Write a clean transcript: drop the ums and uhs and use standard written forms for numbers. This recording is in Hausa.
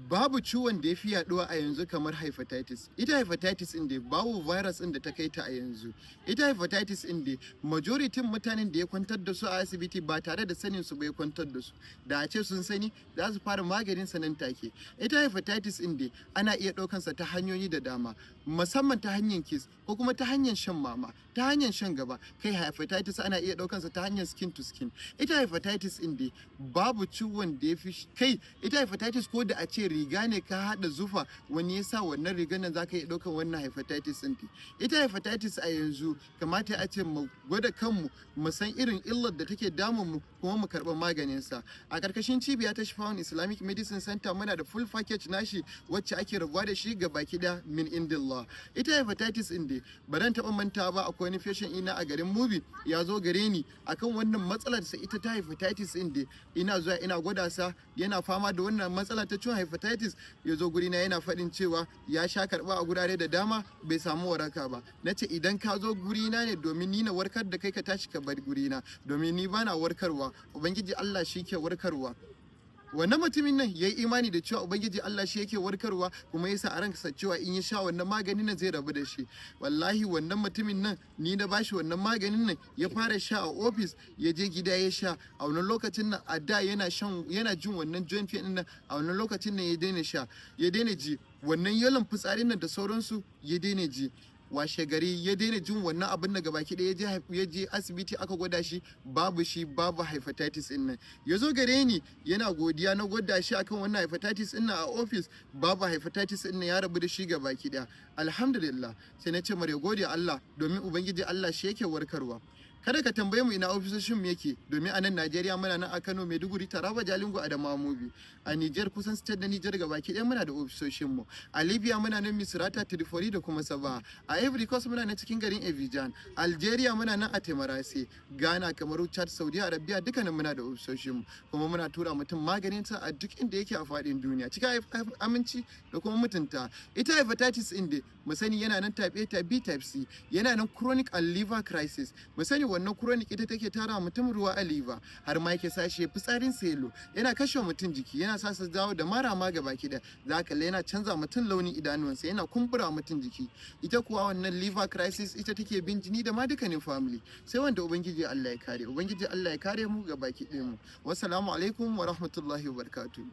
Babu ciwon da ya fi yaduwa a yanzu kamar hepatitis. Ita hepatitis ɗin da babu virus ɗin da ta kai ta a yanzu. Ita hepatitis ɗin da majority mutanen da ya kwantar da su a asibiti, ba tare da sanin su bai kwantar da su. Da a ce sun sani, za su fara maganin sa nan take. Ita hepatitis ɗin da ana iya ɗaukan sa ta hanyoyi da dama, musamman ta hanyar kiss, ko kuma ta hanyar shan mama, ta hanyar shan gaba. Kai, hepatitis ana iya ɗaukan sa ta hanyar skin to skin. Ita hepatitis ɗin da babu ciwon da ya fi kai ita hepatitis. Ko da a ce riga ne ka haɗa zufa, wani ya sa wannan rigar nan, zaka iya ɗaukan wannan hepatitis ɗin. Ita hepatitis a yanzu kamata a ce mu gwada kanmu, mu san irin illar da take damun mu, kuma mu karɓi maganin sa. A ƙarƙashin cibiya ta Shifa'un Islamic Medicine Center muna da full package nashi, wacce ake rabuwa da shi ga baki da min indillah. Ita hepatitis ɗin dai ba dan taɓa manta ba, akwai wani patient ina a garin Mubi, ya zo gare ni akan wannan matsalar sa, ita ta hepatitis ɗin dai. Ina zuwa ina gwada sa, yana fama da wannan matsala ta ciwon hepatitis. Ya zo gurina yana faɗin cewa ya sha karɓa a gurare da dama, bai samu waraka ba. Na ce, idan ka zo gurina ne domin ni na warkar da kai, ka tashi ka bar gurina, domin ni bana warkarwa, Ubangiji Allah shi ke warkarwa. Wannan mutumin nan ya yi imani da cewa Ubangiji Allah shi yake warkarwa, kuma ya sa a ransa cewa in ya sha wannan maganin nan zai rabu da shi. Wallahi wannan mutumin nan, ni na bashi wannan maganin nan, ya fara sha a ofis, ya je gida ya sha. A wannan lokacin nan, a da yana shan, yana jin wannan joint pain nan, a wannan lokacin nan ya daina sha, ya daina ji wannan yellow fitsarin nan da sauransu, ya daina ji. Washe gari ya daina jin wannan abin da gabaki ɗaya. Ya je asibiti aka gwada shi, babu shi, babu hepatitis din nan. Ya zo gare ni yana godiya. Na gwada shi akan wannan hepatitis din nan a ofis, babu hepatitis din nan, ya rabu da shi gabaki ɗaya, alhamdulillah. Sai na ce mare gode Allah, domin Ubangiji Allah shi yake warkarwa. Kada ka tambaye mu ina ofisoshin mu yake, domin a nan Najeriya muna nan a Kano, Maiduguri, Taraba, Jalingo, Adamawa, Mubi. A Niger, kusan state na Niger gabaki ɗaya muna da ofisoshin mu. A Libya muna nan Misrata, Tripoli da kuma Sabha. A Ivory Coast muna nan cikin garin Abidjan. Algeria muna nan a Tamanrasset. Ghana, Kamaru, Chad, Saudi Arabia, dukkanin muna da ofisoshin mu, kuma muna tura mutum maganin sa a duk inda yake a faɗin duniya cikin aminci da kuma mutunta. Ita hepatitis ɗin dai mu sani yana nan type A, type B, type C, yana nan chronic and liver crisis. Mu sani wannan chronic ita take tara mutum ruwa a liver, har ma yake sa shi fitsarin yellow, yana kashe mutum jiki, yana sa su dawo da mara ma gaba ki da za ka yana canza mutum launin idanuwansa, yana kumbura mutum jiki. Ita kuwa wannan liver crisis ita take bin jini da ma dukkanin family, sai wanda Ubangiji Allah ya kare. Ubangiji Allah ya kare mu ga baki ɗayan mu. Wassalamu alaikum wa rahmatullahi wa barakatuh.